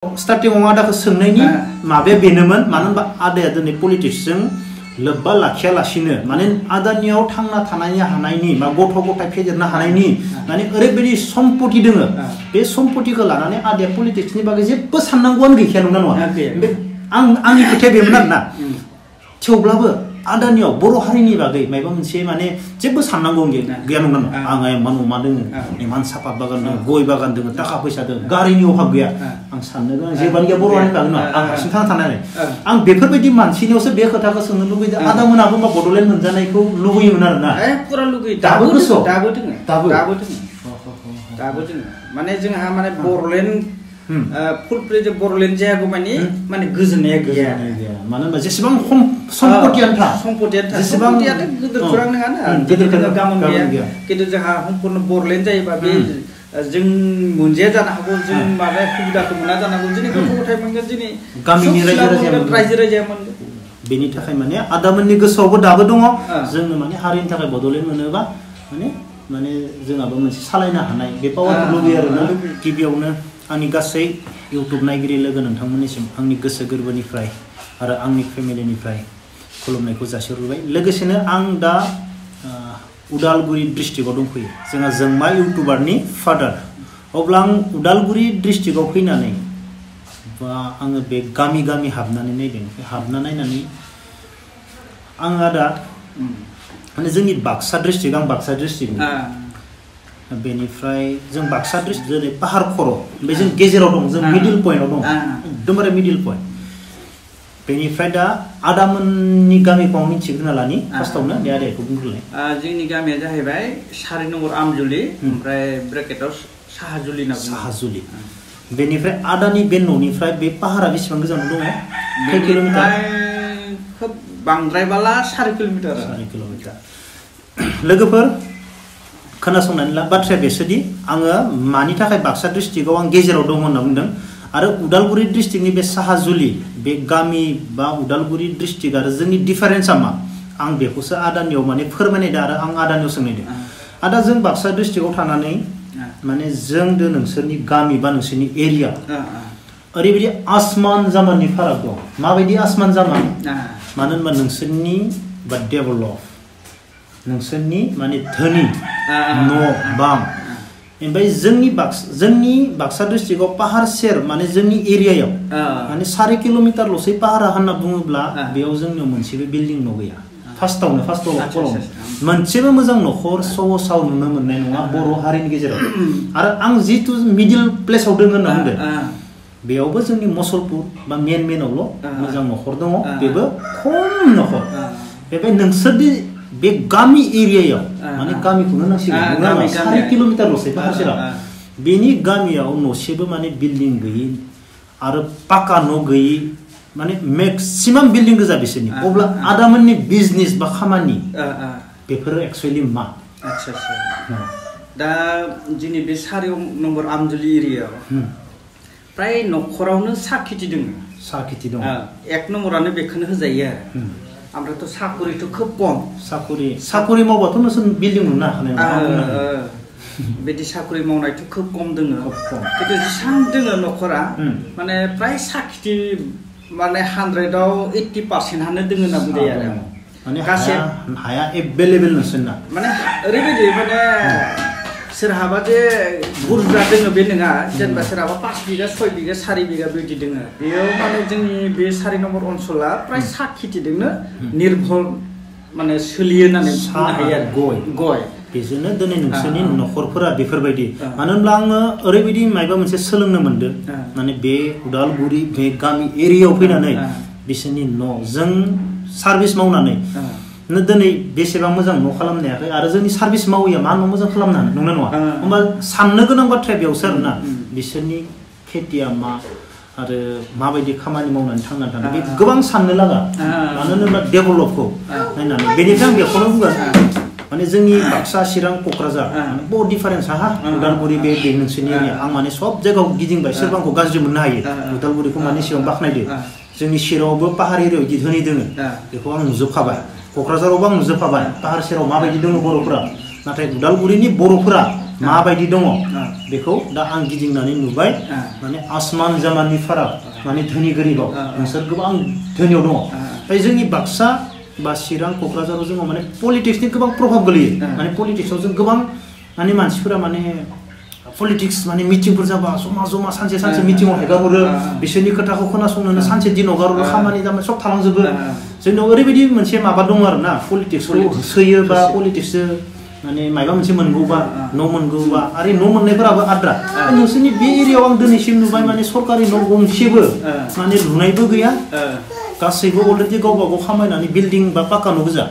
Starting आदाखौ सोंनायनि माबाया बेनोमोन मानो होनबा आदाया दिनै पलिटिक्सजों लोब्बा लाखियालासिनो माने आदानियाव थांना थानायनि हानायनि बा गथ' गथाय फेदेरनो हानायनि माने ओरैबायदि सम्पति दोङो बे सम्पतिखौ लानानै आदाया पलिटिक्सनि बागै जेबो साननांगौआनो गैखाया नंगौना नङा आंनि खोथाया बेमोन आरोना थेवब्लाबो आदानियाव बर' हारिनि बागै माबा मोनसे माने जेबो साननांगौ गैया नंगौना नङा आंहा इमान अमा दोङो इमान सापात बागान दङ गय बागान दङ थाखा फैसा दङ गारिनि अभाब गैया आं साननो गोनां जेबोआनो गैया बर' हारिनि बागै नङा आं हारसिं थांना थानानै आं बेफोरबायदि मानसिनियावसो बे खोथाखौ सोंनो लुबैदों आदा मोनाबो मा बड'लेण्ड मोनजानायखौ लुबैयोमोन आरोना पुरा लुगैयो दाबो गोसोआव दाबो दोङो माने जोंहा माने बड'लेण्ड फुल प्लेज बड'लेण्ड जायागौ माने गोजोननाया गैया मानो होनबा जेसेबां सम्पतियानो था जेसेबां गिदिर खौरां नङाना गिदिर गामोन गैया खिन्थु जोंहा सम्पूर्ण बड'लेण्ड जायोबा बे जों मोनजाया जानो हागौ जों माबा सुबिदाखौ मोना जानो हागौ जोंनि गथ' गथाय मोनगोन जोंनि गामिनि रायजो राजाया मोनगोन बेनि थाखाय माने आदामोननि गोसोआवबो दाबो दङ जोंनो माने हारिनि थाखाय बड'लेण्ड मोनोबा माने जोंहाबो मोनसे सालायनो हानाय बे पावारखौ लुबैयो आरोना गिबियावनो आंनि गासै इउटुब नायगिरि लोगो नोंथांमोननिसिम आंनि गोसो गोरबोनिफ्राय आरो आंनि फेमिलिनिफ्राय खुलुमनायखौ जासिहरबाय लोगोसेनो आं दा उदालगुरि डिस्ट्रिक्टआव दंफैयो जोंहा जोंमा इउटुबारनि फादार अब्ला आं उदालगुरि डिस्ट्रिक्टआव फैनानै बा आङो बे गामि गामि हाबनानै नायदों हाबना नायनानै आङो दा माने जोंनि बाक्सा डिस्ट्रिक्ट आं बाक्सा डिस्ट्रिक्टनि बेनिफ्राय जों बाक्सा डिस्ट्रिक्ट जेरै पाहार खर' ओमफ्राय जों गेजेराव दं जों मिडिल पइन्टआव दं एकदमबारे मिडिल पइन्ट बेनिफ्राय दा आदामोननि गामिखौ आं मिथिग्रोना लानि फार्स्टआवनो बे आदायखौ बुंग्रोलाय जोंनि गामिया जाहैबाय 4 नम्बर आमजुलि ओमफ्राय ब्रेकेटआव साहाजुलि होनना बुङो साहाजुलि बेनिफ्राय आदानि बे न'निफ्राय बे पाहारा बेसेबां गोजानाव दङ खै किल'मिटार खोब बांद्रायबाला 4 किल'मिटार लोगोफोर खोनासंनानै ला बाथ्राया बेसोदि आङो मानि थाखाय बाक्सा डिस्ट्रिक्टआव आं गेजेराव दं होनना बुंदों आरो उदालगुरि डिस्ट्रिक्टनि बे साहाजुलि बे गामि बा उदालगुरि डिस्ट्रिक्ट आरो जोंनि डिफारेन्सआ मा आं बेखौसो आदानियाव माने फोरमायनायदों आरो आं आदानियाव सोंनायदों आदा जों बाक्सा डिस्ट्रिक्टआव थानानै माने जोंदो नोंसोरनि गामि बा नोंसोरनि एरिया ओरैबायदि आसमान जामाननि फाराग दं माबायदि आसमान जामान मानो होनबा नोंसोरनि बा डेभेलप नोंसोरनि माने धोनि न' बां ओमफ्राय जोंनि बाक्सा डिस्ट्रिक्टआव पाहार सेर माने जोंनि एरियायाव माने 4 किल'मिटारल'सै पाहारा होनना बुङोब्ला बेयाव जोंनियाव मोनसेबो बिल्डिं न' गैया फार्स्टआव मोनसेबो मोजां न'खर सहसाव नुनो मोननाय नङा बर' हारिनि गेजेराव आरो आं जिथु मिडिल प्लेसाव दङ होनना बुंदों बेयावबो जोंनि मसलपुर बा मेनावल' मोजां न'खर दङ बेबो खम न'खर बेनिफ्राय नोंसोरदि बे गामि एरियायाव माने गामिखौनो नांसिगोन 4 किल'मिटारल'सै पाहार सेराव बेनि गामियाव न'सेबो माने बिल्डिं गैयि आरो पाका न' गैयि माने मेक्सिमाम बिल्डिं गोजा बिसोरनि अब्ला आदामोननि बिजनेस बा खामानि बेफोरो एक्सुवेलि मा दा जोंनि बे 4 नम्बर आमजुलि एरियायाव प्राय न'खरावनो साहा खेथि दङ 1 नम्बरानो बेखौनो होजायो आरो ओमफ्रायथ' साखरिथ' खोब खम साखरि मावबाथ' नोंसोर बिल्डिं नुनो हानाय नङा बिदि साखरि मावनायथ' खोब खम दोङो खिन्थु जेसां दोङो न'खरा माने प्राय साहा खेथि माने 100आव 80%आनो दोङो होनना बुंजायो आरो माने हाया एभेलेबेल नोंसोरना माने ओरैबायदि माने सोरहाबा जे बुरजा दोङो बे नङा जेनेबा सोरहाबा 5 बिगा 6 बिगा 4 बिगा बेबायदि दोङो बेयाव माने जोंनि बे 4 नम्बर ओनसोला प्राय साहा खेथिजोंनो निर्भर माने सोलियो होननानै बुंनो हायो आरो गय बेजोंनो दिनै नोंसोरनि न'खरफोरा बेफोरबायदि मानो होनब्ला आङो ओरैबायदि माबा मोनसे सोलोंनो मोनदों माने बे उदालगुरि बे गामि एरियायाव फैनानै बिसोरनि न' जों सार्भिस मावनानै दिनै बेसेबां मोजां न' खालामनो हायाखै आरो जोंनि सार्भिस मावैया मा न' मोजां खालामनो हानो नंना नङा होमबा साननो गोनां बाथ्राया बेयावसो आरोना बिसोरनि खेथिया मा आरो माबायदि खामानि मावनानै थांनानै थानो बे गोबां साननो लागा मानो होनोब्ला डेभेलपखौ नायनानै बेनिफ्राय आं बेखौनो बुंगोन माने जोंनि बाक्सा चिरां क'क्राझार बहुत डिफारेन्स उदालगुरि बे नोंसोरनि एरिया आं माने सब जायगायाव गिदिंबाय सोरबा आंखौ गाज्रि मोननो हायो उदालगुरिखौ माने सिगां बाख्नायदो जोंनि चिराङावबो पाहार एरियायाव बिदि धोनि दोङो बेखौ आं नुजोबखाबाय क'क्राझारावबो आं नुजोबखाबाय पाहार सेराव माबायदि दङ बर'फोरा नाथाय उदालगुरिनि बर'फोरा माबायदि दङ बेखौ दा आं गिदिंनानै नुबाय माने आसमान जामाननि फाराग माने धोनि गोरिबाव नोंसोर गोबां धोनियाव दङ ओमफ्राय जोंनि बाक्सा बा चिरां क'क्राझाराव जोङो माने पलिटिक्सनि गोबां प्रभाब गोलैयो माने पलिटिक्सआव जों गोबां माने मानसिफोरा माने पलिटिक्स माने मिटिंफोर जाबा जमा जमा सानसे सानसे मिटिंआव हेगारहरो बिसोरनि खोथाखौ खोनासंनोनो सानसे दिनाव गारहरो खामानि दामानि सब थालांजोबो जोंनाव ओरैबायदि मोनसे माबा दङ आरो ना पलिटिक्सखौ होसोयो बा पलिटिक्सजों माने माबा मोनसे मोनगौबा न' मोनगौबा आरो न' मोननायफोराबो आद्रा नोंसोरनि बे एरियायाव आं दिनैसिम नुबाय माने सरकारि न' गंसेबो माने लुनायबो गैया गासैबो अलरेडि गावबा गाव खामायनानै बिल्डिं बा पाक्का न' गोजा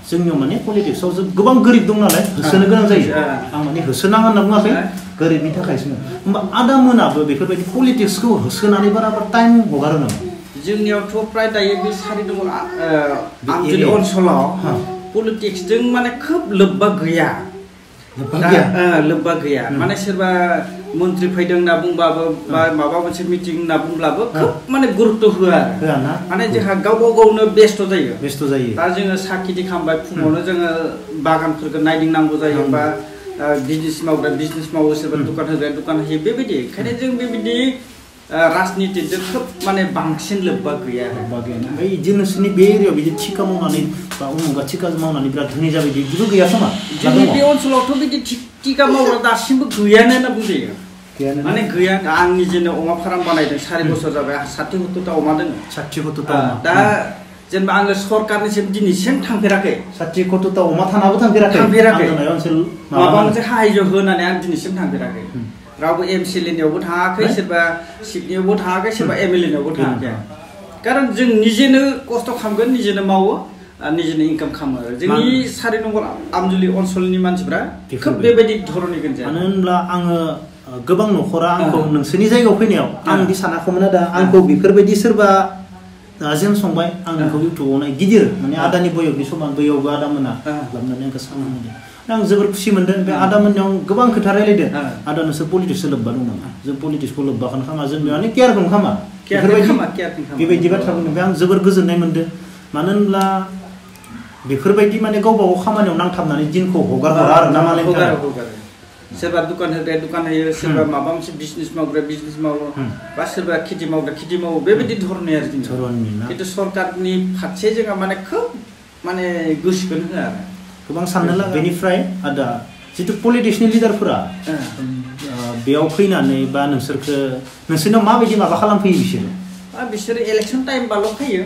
जोंनियाव माने पलिटिक्सआव जों गोबां गोरिब दं नालाय होसोनो गोनां जायो आं माने होसोनाङा होनना बुङाखै गोरिबनि थाखायसो होमबा आदा मोनाबो बेफोरबायदि पलिटिक्सखौ होसोनानै बाराबार टाइम हगारो नामा जोंनियावथ' प्राय दायो बे सारि नम्बर आमजुलि ओनसोलाव पलिटिक्सजों माने खोब लोब्बा गैया लोब्बा गैया माने सोरबा मन्त्रि फैदों होनना बुंबाबो बा माबा मोनसे मिटिं होनना बुंब्लाबो खोब माने गुरुत्व होआ माने जोंहा गावबा गावनो बेस्थ' जायो दा जोङो सा खेथि खालामबाय फुङावनो जोङो बागानफोरखौ नायदिंनांगौ जायो बा बिजनेस मावग्रा बिजनेस मावो सोरबा दखान होग्रा दखान होयो बेबायदि ओंखायनो जों बेबायदि राजनितिजों खोब माने बांसिन लोब्बा गैया ओमफ्राय बिदि नोंसोरनि बे एरियायाव बिदि थिका मावनानै बा उमुगा थिका मावनानै बिराद धोनि जाबाय बिदिबो गैया खोमा जोंनि बे ओनसोलावथ' बिदि थिका मावग्रा दासिमबो गैयानो होनना बुंजायो माने गैया आं निजेनो अमा फार्म बानायदों 4 बोसोर जाबाय 60-70ता अमा दङ 60-70ता दा जेनेबा आङो सरकारनिसिम दिनैसिम थांफेराखै 60-70ता अमा थानाबो थांफेराखै माबा मोनसे साहाय्य होनानै आं दिनैसिम थांफेराखै रावबो एमसिएलएनियावबो थाङाखै सोरबा सिपनियावबो थाङाखै सोरबा एमएलएनियावबो थाङाखै खारन जों निजेनो खस्थ' खालामगोन निजेनो मावो निजेनो इनकाम खालामो जोंनि 4 नम्बर आमजुलि ओनसोलनि मानसिफ्रा खोब बेबायदि धरननि गोनजा मानो होनब्ला आङो गोबां न'खरा आंखौ नोंसोरनि जायगायाव फैनायाव आं दि सानाखैमोन दा आंखौ बेफोरबायदि सोरबा जों संबाय आं नोंखौ इउटुबाव नाय गिदिर माने आदानि बयगनि समान बैयावबो आदा मोना लाबनानै आंखौ सानना होदों आं जोबोर खुसि मोनदों बे आदा मोननायाव गोबां खोथा रायलायदों आदा नोंसोर पलिटिक्सजों लोब्बा दं नामा जों पलिटिक्सखौ लोब्बाखौनो खामा जों माने केयारखौनो खामा बेबायदि बाथ्रा बुंदों आं जोबोर गोजोननाय मोनदों मानो होनब्ला बेफोरबायदि माने गावबा गाव खामानियाव नांथाबनानै दिनखौ हगारहरा आरो ना मालाय सोरबा दखान होग्राया दखान होयो सोरबा माबा मोनसे बिजनेस मावग्राया बिजनेस मावो बा सोरबा खेथि मावग्रा खेथि मावो बेबायदि धरननि आरो खिन्थु सरकारनि फारसे जोंहा माने खोब माने गोसोखौनो होआ आरो गोबां साननो लागा बेनिफ्राय आदा जितु पलिटिक्सनि लिडारफोरा बेयाव फैनानै बा नोंसोरनाव माबायदि माबा खालामफैयो बिसोरो इलेक्सन टाइमबाल' फैयो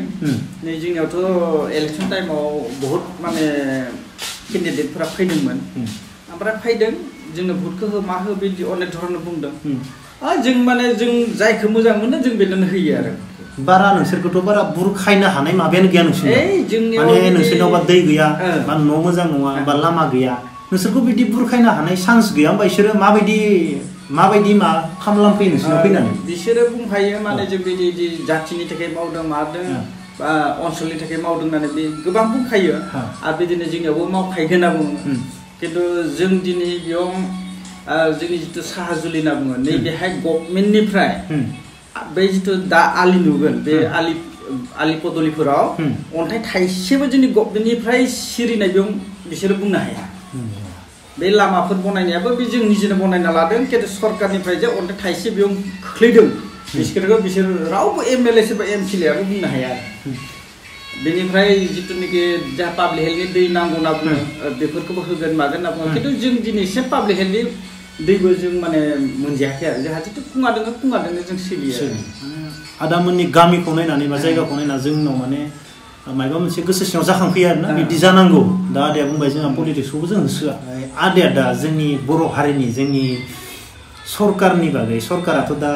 नै जोंनियावथ' इलेक्सन टाइमाव बहुत माने केन्डिडेटफोरा फैदोंमोन ओमफ्राय फैदों जोंनो भटखौ हो मा हो बिदि अनेक धरन बुंदों जों माने जों जायखौ मोजां मोनो जों बेनो होयो आरो बारा नोंसोरखौथ' बारा बुरखायनो हानाय माबायानो गैया नोंसोरनाव माने नोंसोरनावबा दै गैया बा न' मोजां नङा बा लामा गैया नोंसोरखौ बिदि बुरखायनो हानाय चान्स गैया होमबा बिसोरो माबायदि मा खालामफैयो नोंसोरनाव फैनानै बिसोरो बुंफायो माने जों बिदि जाथिनि थाखाय मावदों मादों बा ओनसोलनि थाखाय मावदों होननानै बे गोबां बुंखायो आरो बिदिनो जोंनियावबो मावखायगोन होनना बुङो खिन्थु जों दिनै बेयाव जोंनि जिथु साहाजुलि होनना बुङो नैबेहाय गभर्नमेन्टनिफ्राय बै जिथु दा आलि नुगोन बे आलि पदलिफोराव अन्थाइ थाइसेबो जोंनि गभर्नमेन्टनिफ्राय सिरिनाय बेयाव बिसोरो बुंनो हाया बे लामाफोर बनायनायाबो बे जों निजेनो बनायना लादों खिन्थु सरकारनिफ्राय जे अन्थाइ थाइसे बेयाव खोख्लैदों बिसोर रावबो एमएलए सोरबा एमसिएलएआबो बुंनो हाया बेनिफ्राय जिथुनिखि जा पाब्लिक हेल्थनि दै नांगौ होनना बुङो बेफोरखौबो होगोन मागोन होनना बुङो खिन्थु जों दिनैसिम पाब्लिक हेल्थनि दैबो जों माने मोनजायाखै आरो जोंहा जिथु कुङादोंनो जों सोलियो आदामोननि गामिखौ नायनानै बा जायगाखौ नायना जोंनाव माने माबा मोनसे गोसो सिङाव जाखांफैयो आरोना बिदि जानांगौ दा आदाया बुंबाय जोंहा पलिटिक्सखौबो जों होसोआ आदाया दा जोंनि बर' हारिनि जोंनि सरकारनि बागै सरकाराथ' दा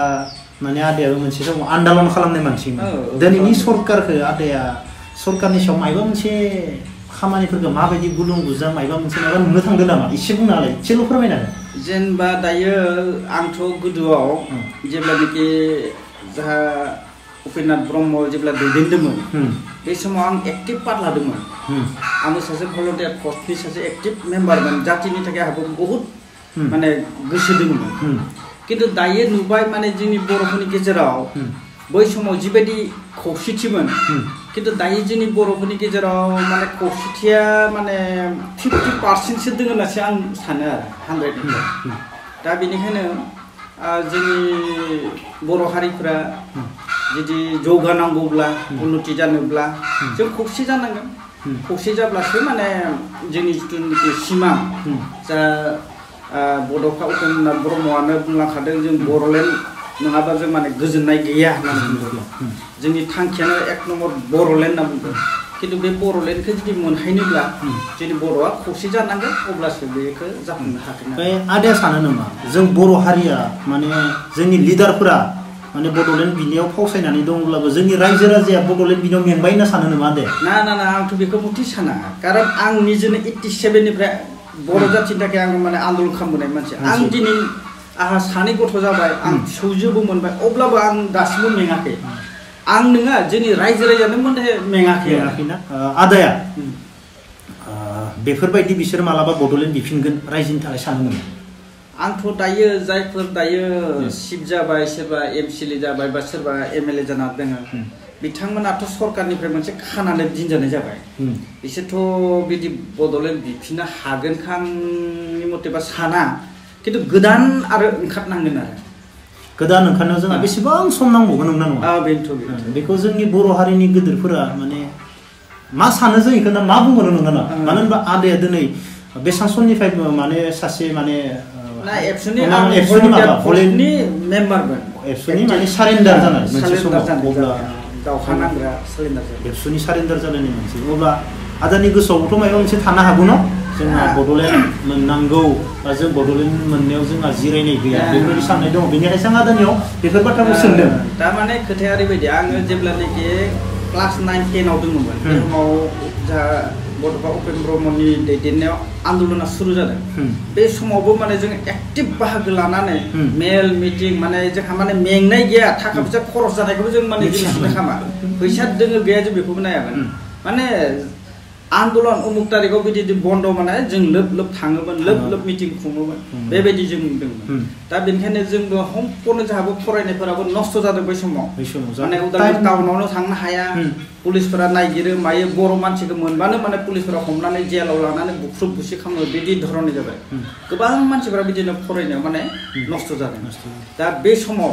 माने आदायाबो मोनसे समाव आन्दालन खालामनाय मानसिमोन दिनैनि सरकारखौ आदाया सरकारनि सायाव माबा मोनसे खामानिफोरखौ माबायदि गुलुं गुजा माबा मोनसे माबा नुनो थांदों नामा एसे बुंनो हालाय एसेल' फोरमायना जेनेबा दायो आंथ' गोदोआव जेब्लानाखि जाहा उपेन्द्रनाथ ब्रह्म जेब्ला दैदेनदोंमोन बे समाव आं एक्टिभ पार्ट लादोंमोन आङो सासे भलन्टियार फर्सनि सासे एक्टिभ मेम्बारमोन जातिनि थाखाय आंहाबो बहुत माने गोसो दङमोन खिन्थु दायो नुबाय माने जोंनि बर'फोरनि गेजेराव बै समाव जिबायदि खौसेथिमोन खिन्थु दायो जोंनि बर'फोरनि गेजेराव माने खौसेथिया माने 50%सो दङ होननासो आं सानो आरो 100 दा बेनिखायनो जोंनि बर' हारिफोरा जुदि जौगानांगौब्ला उन्नति जानोब्ला जों खौसे जानांगोन खौसे जाब्लासो माने जोंनि जिथुनाखि सिमा जा बड'फा उपेन्द्रनाथ ब्रह्मआनो बुंलांखादों जों बर'लेण्ड नङाबा जों माने गोजोननाय गैया होननानै बुंदों जोंनि थांखियानो 1 नम्बर बर'लेण्ड होनना बुंदों खिन्थु बे बर'लेण्डखौ जुदि मोनहैनोब्ला जोंनि बर'आ खौसे जानांगोन अब्लासो बेखौ जाफुंनो हागोन ओमफ्राय आदाया सानो नामा जों बर' हारिया माने जोंनि लिडारफोरा माने बड'लेण्ड बिनायाव फावसायनानै दंब्लाबो जोंनि रायजो राजाया बड'लेण्ड बिनायाव मेंबाय होनना सानो नामा आदाया ना आंथ' बेखौ मथि साना कारन आं निजेनो 87 निफ्राय बर' जाथिनि थाखाय आं माने आन्दलन खालामबोनाय मानसि आं दिनै आहा 2 गथ' जाबाय आं फिसौजोबो मोनबाय अब्लाबो आं दासिमबो मेङाखै आं नङा जोंनि रायजो राजायानो माने मेङाखैना आदाया बेफोरबायदि बिसोर मालाबा बड'लेण्ड बिफिनगोन रायजोनि थाखाय सानोमोन आंथ' दायो जायफोर दायो सिफ जाबाय सोरबा एमसिएलए जाबाय बा सोरबा एमएलए जाना दङ बिथांमोनाथ' सरकारनिफ्राय मोनसे खानानै दिनजानाय जाबाय बिसोरथ' बिदि बड'लेण्ड बिफिननो हागोनखौ आंनि मथेबा साना खिन्थु गोदान आरो ओंखारनांगोन आरो गोदान ओंखारनायाव जोंहा बेसेबां सम नांबावगोन नङा बेनोथ' बेखौ जोंनि बर' हारिनि गिदिरफोरा माने मा सानो जों बेखौ मा बुंगोन नङा मानो होनबा आदाया दिनै बेसेबां समनिफ्राय माने सासे माने एबसुनि मेम्बारमोन एबसुनि माने सारेन्डार जानाय मोनसे समाव अब्ला दावहा नांग्रा सारेन्डार जानाय एबसुनि सारेन्डार जानायनि मोनसे अब्ला आदानि गोसोआवबोथ' माबा मोनसे थानो हागौ न जोंहा बड'लेण्ड मोननांगौ बा जों बड'लेण्ड मोननायाव जोंहा जिरायनाय गैया बेफोरबायदि साननाय दङ बेनिखायसो आं आदानियाव बेफोर बाथ्राखौ सोंदों थारमाने खोथाया ओरैबायदि आङो जेब्लानोखि क्लास 9-10 आव दङमोन बे समाव जा बड'फा उपेन्द्र ब्रह्मनि दैदेननायाव आन्दलना सुरु जादों बे समावबो माने जों एक्टिभ बाहागो लानानै मेल मिटिं माने जोंहा माने मेंनाय गैया थाखा फैसा खरस जानायखौबो जों माने जेबो खामा फैसा दोङो गैया जों बेखौबो नायामोन माने आन्दलन उमुक तारिखाव बिदि बन्द माने जों लोब थाङोमोन लोब मिटिं खुङोमोन बेबायदि जों नुदोंमोन दा बेनिखायनो जोंबो सम्पूर्ण जोंहाबो फरायनायफोराबो नस्थ' जादों बै समाव माने उदालगुरि टाउनावनो थांनो हाया पुलिसफोरा नायगिरो मायो बर' मानसिखौ मोनबानो माने पुलिसफोरा हमनानै जेलाव लानानै बुख्रुब बुसि खालामो बिदि धरननि जाबाय गोबां मानसिफोरा बिदिनो फरायनायाव माने नस्थ' जादों दा बे समाव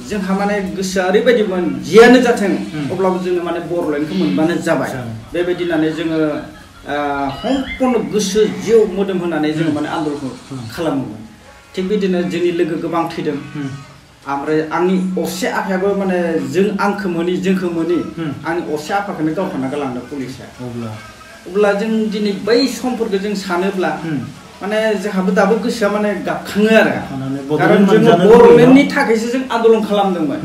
जोंहा माने गोसोआ ओरैबायदिमोन जियानो जाथों अब्लाबो जोङो माने बर'लेण्डखौ मोनबानो जाबाय बेबायदि होननानै जोङो सम्पूर्ण गोसो जिउ मोदोम होनानै जोङो माने आन्दलनखौ खालामोमोन थिग बिदिनो जोंनि लोगो गोबां थैदों ओमफ्राय आंनि असे आफायाबो माने जोंखौ मोनि आंनि असे आफाखौनो गावथारना गालांदों पुलिसा अब्ला जों दिनै बै समफोरखौ जों सानोब्ला माने जोंहाबो दाबो गोसोआ माने गाबखाङो आरो खारन जोङो बर'लेण्डनि थाखायसो जों आन्दलन खालामदोंमोन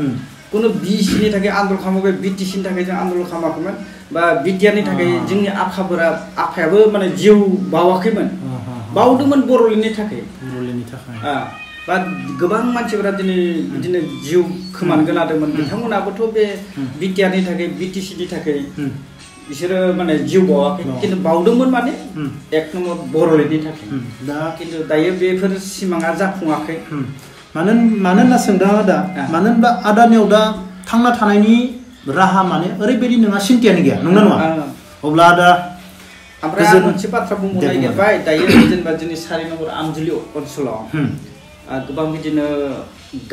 कुनु बिसिनि थाखाय आन्दलन खालामाखै बिटिसिनि थाखाय जों आन्दलन खालामाखैमोन बा बिटिआरनि थाखाय जोंनि आफायाबो माने जिउ बावाखैमोन बावदोंमोन बर'लेण्डनि थाखाय बा गोबां मानसिफोरा दिनै बिदिनो जिउ खोमानो गोनां जादोंमोन बिथांमोनाबोथ' बे बिटिआरनि थाखाय बिटिसिनि थाखाय बिसोरो माने जिउ बावाखै खिन्थु बावदोंमोन माने 1 नम्बर बर'लेण्डनि थाखाय दा खिन्थु दायो बेफोर सिमाङा जाफुङाखै मानो होनना सोंदों आदा मानो होनबा आदानियाव दा थांना थानायनि राहा माने ओरैबायदि नङा सिन्थियानो गैया नंगौ नङा अब्ला आदा ओमफ्राय आं मोनसे बाथ्रा बुंनो नागिरबाय दायो जेनेबा जोंनि 4 नम्बर आमजुलि ओनसोलाव गोबां बिदिनो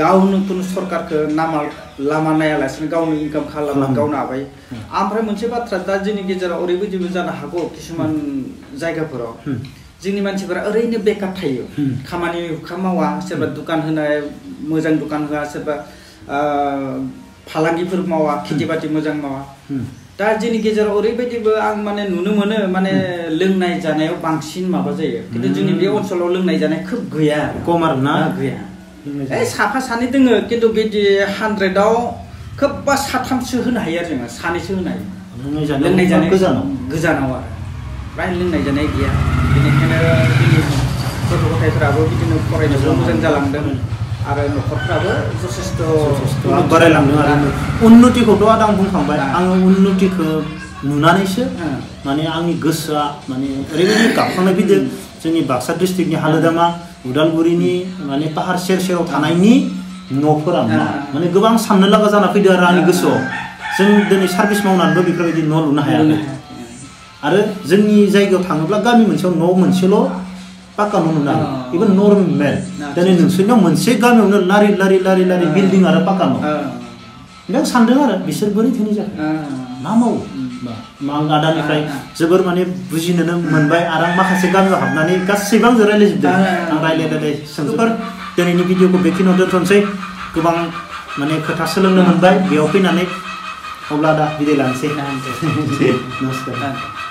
गावनो कुनु सरकारखौ लामा नायालासिनो गावनो इनकाम खालामो गावनो आबाय ओमफ्राय मोनसे बाथ्रा दा जोंनि गेजेराव ओरैबायदिबो जानो हागौ किसुमान जायगाफोराव जोंनि मानसिफोरा ओरैनो बेकार थायो खामानि हुखा मावा सोरबा दुकान होनाय मोजां दुकान होआ सोरबा फालांगिफोर मावा खेथि बाथि मोजां मावा दा जोंनि गेजेराव ओरैबायदिबो आं माने नुनो मोनो माने लोंनाय जानायाव बांसिन माबा जायो खिन्थु जोंनि बे ओनसोलाव लोंनाय जानाय खोब गैया खम आरो ना गैया साफा सानै दोङो खिन्थु बिदि 100आव खोबबा 7-3सो होनो हायो आरो जोङो 2सो होनो हायो लोंनाय जानाय गोजानाव आरो फ्राय लोंनाय जानाय गैया बेनिखायनो जोंनि गथ' गथायफोराबो बिदिनो फरायनोबो मोजां जालांदों आरो न'खरफ्राबो जथेस्थ' बारायलांदों आरो उन्नतिखौथ' आदा आं बुंखांबाय आङो उन्नतिखौ नुनानैसो माने आंनि गोसोआ माने ओरैबायदि गाबखांनाय फैदों जोंनि बाक्सा डिस्ट्रिक्टनि हालोदामा उदालगुरिनि माने पाहार सेर सेराव थानायनि न'फोरा मा माने गोबां साननो लागा जाना फैदो आरो आंनि गोसोआव जों दिनै सार्भिस मावनानैबो बेफोरबायदि न' लुनो हायाखै आरो जोंनि जायगायाव थाङोब्ला गामि मोनसेयाव न' मोनसेल' पाक्का न' नुनो हायो इभेन नर्मेल दिनै नोंसोरनियाव मोनसे गामियावनो लारि लारि लारि लारि बिल्डिं आरो पाक्का न' ओमफ्राय आं सानदों आरो बिसोर बोरै धोनि जाखो मा मावो आं आदानिफ्राय जोबोर माने बुजिनोनो मोनबाय आरो आं माखासे गामियाव हाबनानै गासैबो आंजों रायज्लायजोबदों आं रायज्लाय सोंजोबोर दिनैनि भिडिअखौ बेखिनियाव दोनथ'नोसै गोबां माने खोथा सोलोंनो मोनबाय बेयाव फैनानै अब्ला दा बिदाय लानोसै नमस्कार